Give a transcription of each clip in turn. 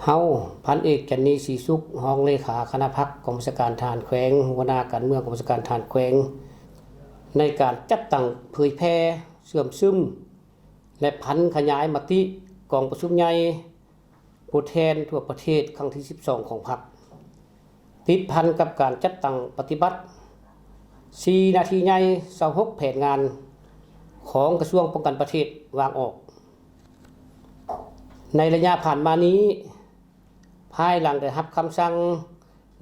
ເຮົາ ພັນເອກ ຈັນນີ ສີສຸກ, ຮອງເລຂາຄະນະພັກກອງບັນຊາການທະຫານແຂວງ, ຫົວໜ້າການເມືອງກອງບັນຊາການທະຫານແຂວງ, ໃນການຈັດຕັ້ງເຜີຍແຜ່ເຊື່ອມຊຶມ ແລະ ຜັນຂະຫຍາຍມະຕິກອງປະຊຸມໃຫຍ່ຜູ້ແທນທົ່ວປະເທດຄັ້ງທີສິບສອງຂອງພັກ, ຕິດພັນກັບການຈັດຕັ້ງປະຕິບັດສີ່ໜ້າທີ່ໃຫຍ່ ຊາວຫົກແຜນງານຂອງກະຊວງປ້ອງກັນປະເທດວາງອອກ. ໃນໄລຍະຜ່ານມານີ້, ພາຍຫຼັງໄດ້ຮັບຄຳສັ່ງ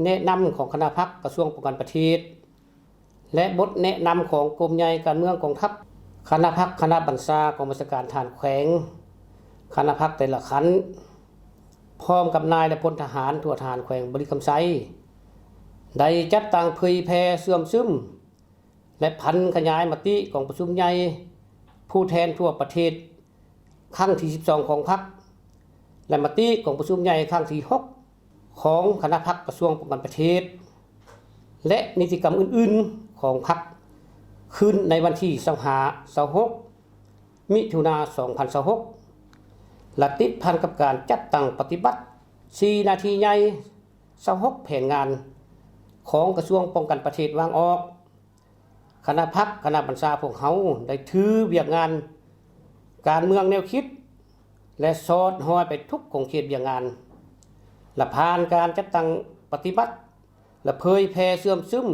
ແນະນຳຂອງຄະນະພັກກະຊວງປ້ອງກັນປະເທດ ແລະ ບົດແນະນຳຂອງກົມໃຫຍ່ການເມືອງກອງທັບ, ຄະນະພັກ, ຄະນະບັນຊາກອງບັນຊາການທະຫານແຂວງ, ຄະນະພັກແຕ່ລະຂັ້ນ, ພ້ອມກັບນາຍ ແລະ ພົນທະຫານທົ່ວທະຫານແຂວງບໍລິຄຳໄຊ ໄດ້ຈັດຕັ້ງເຜີຍແຜ່ເຊື່ອມຊຶມ ແລະ ຜັນຂະຫຍາຍມະຕິກອງປະຊຸມໃຫຍ່ຜູ້ແທນທົ່ວປະເທດຄັ້ງທີສິບສອງຂອງພັກ ແລະ ມະຕິກອງປະຊຸມໃຫຍ່ຄັ້ງທີຫົກຂອງຄະນະພັກກະຊວງປ້ອງກັນປະເທດ ແລະ ນິຕິກຳອື່ນໆຂອງພັກ ຄືນໃນວັນທີຊາວຫ້າ ຊາວຫົກ ມິຖຸນາ ສອງພັນຊາວຫົກ ແລະ ຕິດພັນກັບການຈັດຕັ້ງປະຕິບັດສີ່ໜ້າທີ່ໃຫຍ່ ຊາວຫົກແຜນງານຂອງກະຊວງປ້ອງກັນປະເທດວາງອອກ, ຄະນະພັກ, ຄະນະບັນຊາພວກເຮົາໄດ້ຖືວຽກງານການເມືອງແນວຄິດ ແລະ ສອດຮອຍໄປທຸກຂົງເຂດວຽກງານ ແລະ ຜ່ານການຈັດຕັ້ງປະຕິບັດ ແລະ ເຜີຍແຜ່ເຊື່ອມຊຶມ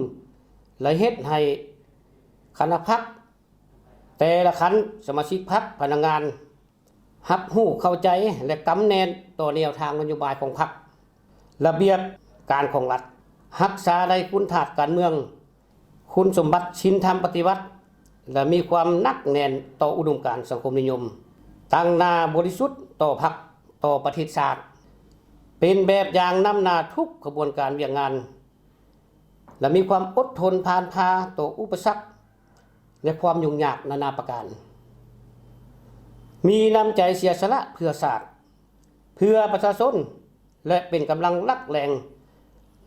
ແລະ ເຮັດໃຫ້ຄະນະພັກ ແຕ່ລະຂັ້ນ, ສະມາຊິກພັກ, ພະນັກງານ ຮັບຮູ້ເຂົ້າໃຈ ແລະ ກຳແໜ້ນຕໍ່ແນວທາງນະໂຍບາຍຂອງພັກ, ລະບຽບການຂອງລັດ, ຮັກສາໄດ້ຄຸນທາດການເມືອງ, ຄຸນສົມບັດສິນທຳປະຕິວັດ ແລະ ມີຄວາມໜັກແໜ້ນຕໍ່ອຸດົມການສັງຄົມນິຍົມ, ຕັ້ງໜ້າບໍລິສຸດຕໍ່ພັກ, ຕໍ່ປະເທດຊາດ, ເປັນແບບຢ່າງນຳໜ້າທຸກຂະບວນການວຽກງານ. ແລະ ມີຄວາມອົດທົນຜ່ານຜ່າຕໍ່ອຸປະສັກ ແລະ ຄວາມຫຍຸ້ງຍາກນານາປະການ, ມີນ້ຳໃຈເສຍສະຫຼະເພື່ອຊາດ, ເພື່ອປະຊາຊົນ ແລະ ເປັນກຳລັງຫຼັກແຫຼ່ງ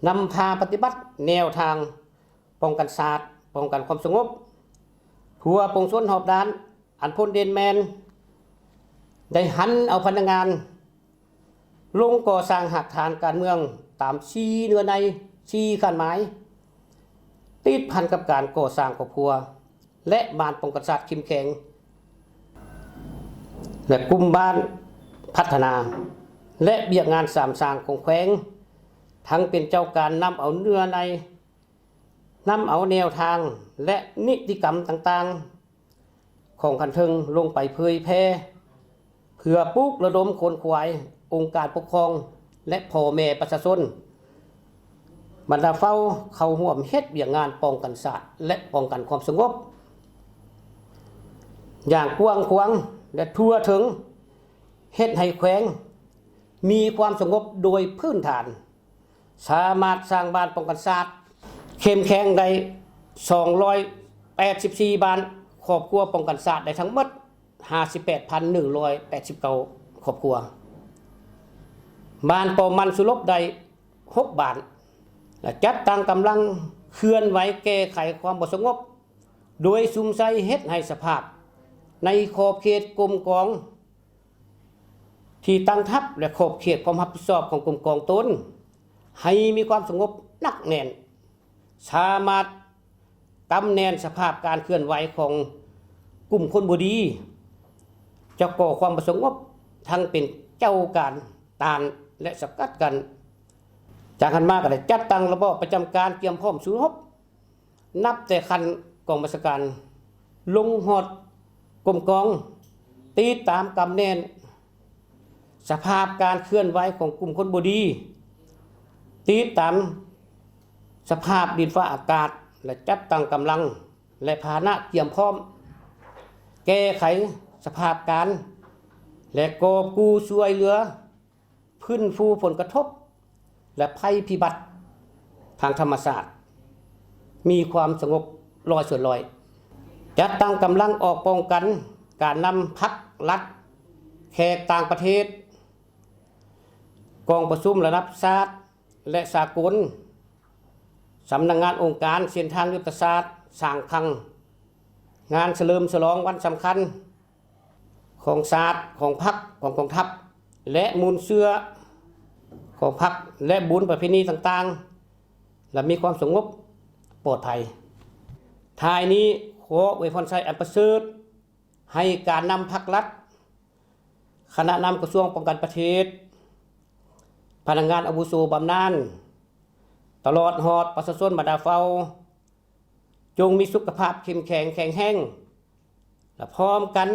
ນຳພາປະຕິບັດແນວທາງປ້ອງກັນຊາດ, ປ້ອງກັນຄວາມສະຫງົບທົ່ວປວງຊົນຮອບດ້ານ. ອັນພົ້ນເດັ່ນແມ່ນໄດ້ຫັນເອົາພະນັກງານລົງກໍ່ສ້າງຮາກຖານການເມືອງຕາມສີ່ເນື້ອໃນ, ສີ່ຂັ້ນໝາຍ, ຕິດພັນກັບການກໍ່ສ້າງຄອບຄົວ ແລະ ບ້ານປ້ອງກັນຊາດເຂັ້ມແຂງ ແລະ ກຸ່ມບ້ານພັດທະນາ ແລະ ວຽກງານສາມສ້າງຂອງແຂວງ, ທັງເປັນເຈົ້າການນຳເອົາເນື້ອໃນ, ນຳເອົາແນວທາງ ແລະ ນິຕິກຳຕ່າງໆ ຂອງຂັ້ນເທິງລົງໄປເຜີຍແຜ່ ເພື່ອປຸກລະດົມຂົນຂວາຍອົງການປົກຄອງ ແລະ ພໍ່ແມ່ປະຊາຊົນ ບັນດາເຜົ່າເຂົ້າຮ່ວມເຮັດວຽກງານປ້ອງກັນຊາດ ແລະ ປ້ອງກັນຄວາມສະຫງົບຢ່າງກວ້າງຂວາງ ແລະ ທົ່ວເຖິງ, ເຮັດໃຫ້ແຂວງມີຄວາມສະຫງົບໂດຍພື້ນຖານ. ສາມາດສ້າງບ້ານປ້ອງກັນຊາດເຂັ້ມແຂງໄດ້ສອງຮ້ອຍແປດສິບສີ່ບ້ານ, ຄອບຄົວປ້ອງກັນຊາດໄດ້ທັງໝົດຫ້າສິບແປດພັນໜຶ່ງຮ້ອຍແປດສິບເກົ້າຄອບຄົວ, ບ້ານປ້ອມມັນສຸລົບໄດ້ຫົກບ້ານ ແລະ ຈັດຕັ້ງກຳລັງເຄື່ອນໄຫວແກ້ໄຂຄວາມບໍ່ສະຫງົບ ໂດຍສຸມໃສ່ເຮັດໃຫ້ສະພາບໃນຂອບເຂດກົມກອງ ທີ່ຕັ້ງທັບ ແລະ ຂອບເຂດຄວາມຮັບຜິດຊອບຂອງກົມກອງຕົນ ໃຫ້ມີຄວາມສະຫງົບໜັກແໜ້ນ, ສາມາດກຳແໜ້ນສະພາບການເຄື່ອນໄຫວຂອງກຸ່ມຄົນບໍ່ດີ ຈະກໍ່ຄວາມບໍ່ສະຫງົບ, ທັງເປັນເຈົ້າການຕ້ານ ແລະ ສະກັດກັ້ນ. ຈາກຫັ້ນມາກໍໄດ້ຈັດຕັ້ງລະບອບປະຈຳການກຽມພ້ອມສູ້ຮົບ ນັບແຕ່ຂັ້ນກອງບັນຊາການລົງຮອດກົມກອງ, ຕິດຕາມກຳແໜ້ນສະພາບການເຄື່ອນໄຫວຂອງກຸ່ມຄົນບໍ່ດີ, ຕິດຕາມສະພາບດິນຟ້າອາກາດ ແລະ ຈັດຕັ້ງກຳລັງ ແລະ ພາຫະນະກຽມພ້ອມ, ແກ້ໄຂສະພາບການ ແລະ ກອບກູ້ຊ່ວຍເຫຼືອ ຟື້ນຟູຜົນກະທົບ ແລະ ໄພພິບັດທາງທຳມະຊາດ ມີຄວາມສະຫງົບຮ້ອຍສ່ວນຮ້ອຍ, ຈັດຕັ້ງກຳລັງອອກປ້ອງກັນການນຳພັກລັດ, ແຂກຕ່າງປະເທດ, ກອງປະຊຸມລະດັບຊາດ ແລະ ສາກົນ, ສຳນັກງານອົງການ, ເສັ້ນທາງຍຸດທະສາດ, ສ້າງຄັງ, ງານສະເຫຼີມສະຫຼອງວັນສຳຄັນ ຂອງຊາດ, ຂອງພັກ, ຂອງກອງທັບ ແລະ ມູນເຊື້ອ ຂອງພັກ ແລະ ບຸນປະເພນີຕ່າງໆ ແລະ ມີຄວາມສະຫງົບປອດໄພ. ທ້າຍນີ້ ຂໍອວຍພອນໄຊອັນປະເສີດ ໃຫ້ການນຳພັກລັດ, ຄະນະນຳກະຊວງປ້ອງກັນປະເທດ, ພະນັກງານອາວຸໂສບຳນານ, ຕະຫຼອດຮອດປະຊາຊົນບັນດາເຜົ່າ ຈົ່ງມີສຸຂະພາບເຂັ້ມແຂງແຂງແຮງ ແລະ ພ້ອມກັນ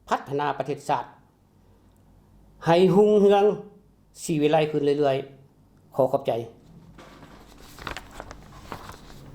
ພັດທະນາປະເທດຊາດ ໃຫ້ຮຸ່ງເຮືອງສີວິໄລຂຶ້ນເລື້ອຍໆ. ຂໍຂອບໃຈ.